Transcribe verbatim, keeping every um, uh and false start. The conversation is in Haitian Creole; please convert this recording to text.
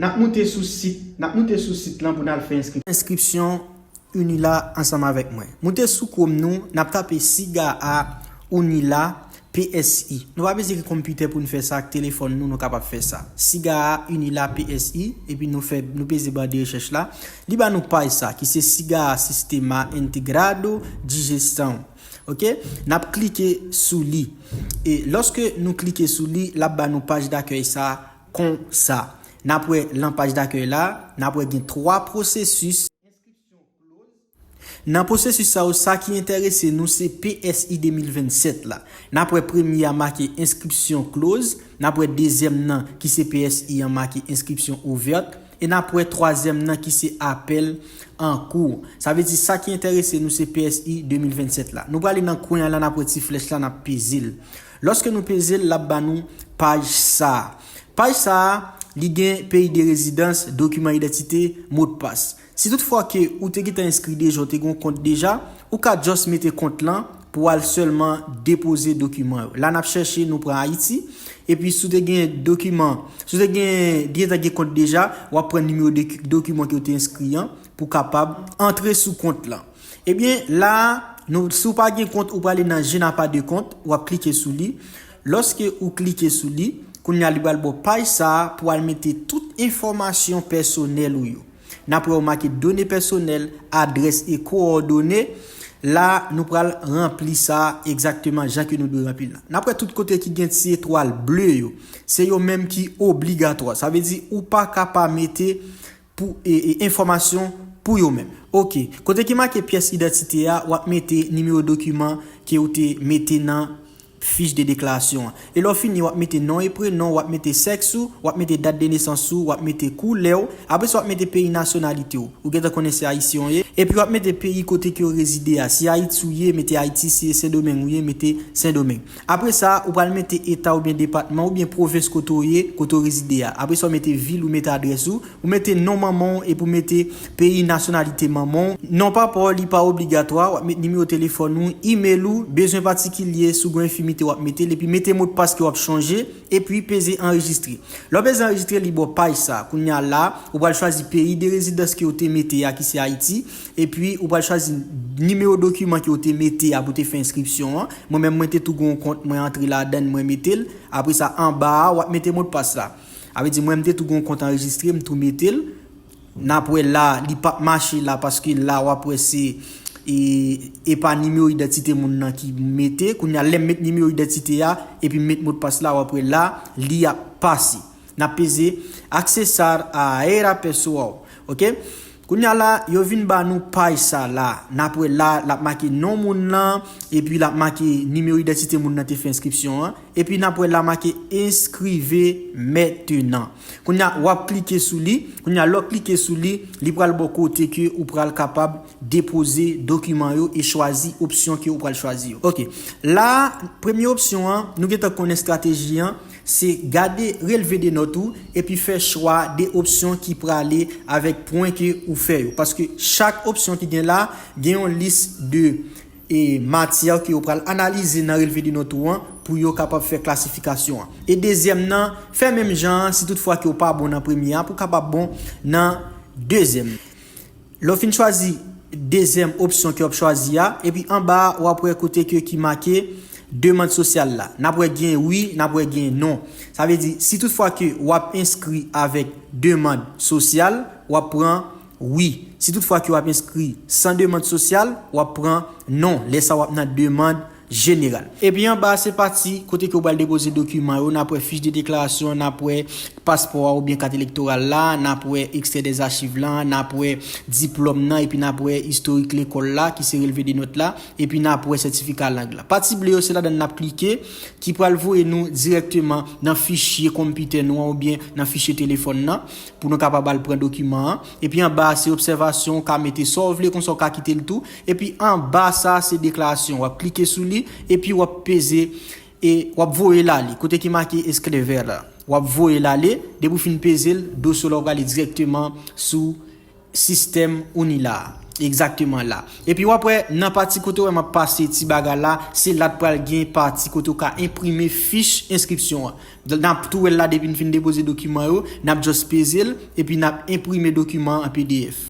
N ap moute sou sit, n ap moute sou sit lan pou n al fè enskripsyon. Enskripsyon UNILA ansanm avèk mwen. Moute sou Chrome nou, n ap tape Siga a UNILA P S I. Nou pa bezwen gen konpitè pou n fè sa, ak telefòn nou, nou kapab fè sa. Siga a UNILA P S I, epi nou fè, nou peze ba de rechèch la. Li ba nou paj sa, ki se Siga a Sistema Integrado de Gestão. Ok? N ap klike sou li. E lòske nou klike sou li, l ap ba nou paj dakèy sa, konsa. N ap wè lan paj dakèy la, n ap wè gen twa pwosesis. Nan pwosesis sa yo, sa ki enterese nou se P S I de mil vennsèt la. N ap wè premye a make enskripsyon close, n ap wè dezyèm nan ki se P S I an make enskripsyon ouvert, e n ap wè twazyèm nan ki se apèl an kou. Sa vle di sa ki enterese nou se P S I de mil vennsèt la. Nou prale nan kwen an la, n ap wè ti flèch la, n ap peze l. Lòske nou peze l, l ap ba nou paj sa a. Paj sa a, li gen peyi de rezidans, dokiman idantite, modpas. Si toutfwa ke ou te gentan enskri deja, ou te gen yon kont deja, ou ka just mete kont lan pou w al sèlman depoze dokiman yo. La n ap chèche, nou pran Ayiti. Epi si w te gen dokiman, si w te gen, gentan gen kont deja, w ap pran nimewo de dokiman ke w te enskri an pou w kapab antre sou kont lan. Ebyen, la, nou, si w pa gen kont, ou prale nan Je n'ai pas de compte, w ap klike sou li. Lòske ou klike sou li, kounye a li pral ba w paj sa a pou al mete tout enfòmasyon pèsonèl ou yo. N ap wè w make done pèsonèl, adrès e kowòdone. La, nou pral ranpli sa egzakteman jan ke nou dwe ranpli l la. N ap wè tout kote ki gen ti etwal ble yo. Se yo menm ki obligatwa. Sa vle di ou pa ka pa mete pou, e, e, enfòmasyon pou yo menm. Ok. Kote ki make pyès idantite a, w ap mete nimewo dokiman ke ou te mete nan fich de deklarasyon an. E lè w fini, w ap mete non e prenon, w ap mete sèks ou, w ap mete dat de nesans ou, w ap mete koulè w, apre sa w ap mete peyi nasyonalite w. Ou gentan konnen se ayisyen w ye. Epi w ap mete peyi kote ke w rezide a. Si Ayiti w ye, mete Ayiti, si Sendomeng ou ye, mete Sendomeng. Apre sa, ou pral mete eta oubyen depatman oubyen pwovens kote w ye, kote w rezide a. Apre sa, w mete vil ou, mete adrès ou, ou mete non manman w epi w mete peyi nasyonalite manman w. Non papa w, li pa obligatwa, w ap met nimewo telefòn ou, imèl ou, bezwen patikilye, si w gen enfimite w ap mete l, epi mete modpas ke w ap chanje, epi peze anrejistre. Lè w peze anrejistre, li ba w paj sa. Kounye a la, ou pral chwazi peyi de rezidans ke w te mete a, ki se Ayiti, epi ou pral chwazi nimewo dokiman ke w te mete a pou w te fè enskripsyon an. Mwen menm, mwen te tou gen yon kont, mwen antre ladan l, mwen mete l. Apre sa, anba a, w ap mete modpas la. Sa vle di mwen, m te tou gen yon kont anrejistre, m tou mete l. N ap wè la, li p ap mache la, paske la, w ap wè se, e, e pa nimewo idantite moun nan ki mete. Kounye a, lè m met nimewo idantite a, epi m met modpas la, w ap wè la, li ap pase. N ap peze Acessar a era pessoal. Ok? Kounye a la, yo vin ba nou paj sa la. N ap wè la, l ap make non moun nan, epi l ap make nimewo idantite moun nan te fè enskripsyon an. Epi n ap wè la make Inscreve maintenant. Kounye a, w ap klike sou li. Kounye a, lè w klike sou li, li pral ba w kote ke ou pral kapab depoze dokiman yo e chwazi opsyon ke ou pral chwazi yo. Ok. La, premye opsyon an, nou gentan konnen estrateji an, se gade relve de nòt ou epi fè chwa de opsyon ki prale avèk pwen ke ou fè yo. Paske chak opsyon ki gen la, gen yon lis de, e, matyè ke yo pral analize nan relve de nòt ou an pou yo kapab fè klasifikasyon an. E dezyèm nan, fè menm jan an, si toutfwa ke w pa bon nan premye a, pou w kapab bon nan dezyèm. Lè w fin chwazi dezyèm opsyon ke w ap chwazi a, epi anba a, w ap wè kote ke ki make demann sosyal la. N ap wè gen wi, n ap wè gen non. Sa vle di, si toutfwa ke w ap enskri avèk demann sosyal, w ap pran wi. Si toutfwa ke w ap enskri san demann sosyal, w ap pran non. Lè sa a w ap nan demann jeneral. Epi anba a se pati kote ke w pral depoze dokiman yo, n ap wè fich de deklarasyon, n ap wè paspò a oubyen kat elektoral la, n ap wè ekstrè dèzachiv lan, n ap wè diplòm nan, epi n ap wè istorik lekòl la, ki se relve de nòt la, epi n ap wè sètifika lang la. Pati ble yo, se ladan n ap klike, ki pral voye nou dirèkteman nan fichye konpitè nou an oubyen nan fichye telefòn nan, pou nou kapab al pran dokiman an. Epi anba a se obsèvasyon, ou ka mete sa w vle, konsa w ka kite l tou. Epi anba sa se deklarasyon. W ap klike sou li, epi w ap peze, e w ap voye l ale. Kote ki make escrever la, w ap voye l ale. Depi w fin peze l, dosye w la w prale dirèkteman sou sistèm UNILA a. Egzakteman la. Epi w ap wè, nan pati kote w wè m ap pase ti bagay la, se la t pral gen pati kote w ka enprime fich enskripsyon an. N ap tou wè l la depi n fin depoze dokiman yo, n ap just peze l, epi n ap enprime dokiman an an P D F.